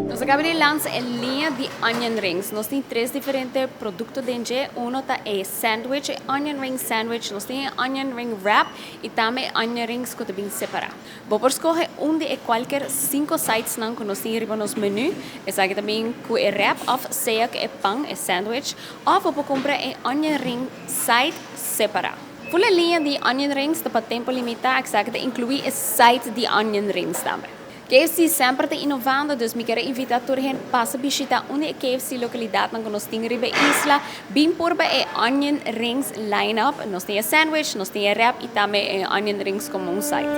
Nos a caba di lansa e liña di onion rings. Nos tin tres diferente producto den dje. Uno ta e sandwich, e onion ring sandwich. Nos tin e onion ring wrap y tambe e onion rings cu ta bin separa. Bo por scoge un di e cualkier cinco sidesnan cu nos tin riba nos menu. Esaki ta bin cu e wrap of sea cu e pan, e sandwich, of bo por cumpra e onion ring side separa. Full e liña di onion rings ta pa tempo limita, esaki ta inclui e side di onion rings tambe. KFC semper ta inovando, dus mi kier a invita tur hende pasa bishita un di e KFC localidadnan cu nos tin riba e isla. Bin purba e onion rings line-up. Nos tin e sandwich, nos tin e wrap y tambe e onion rings como un side.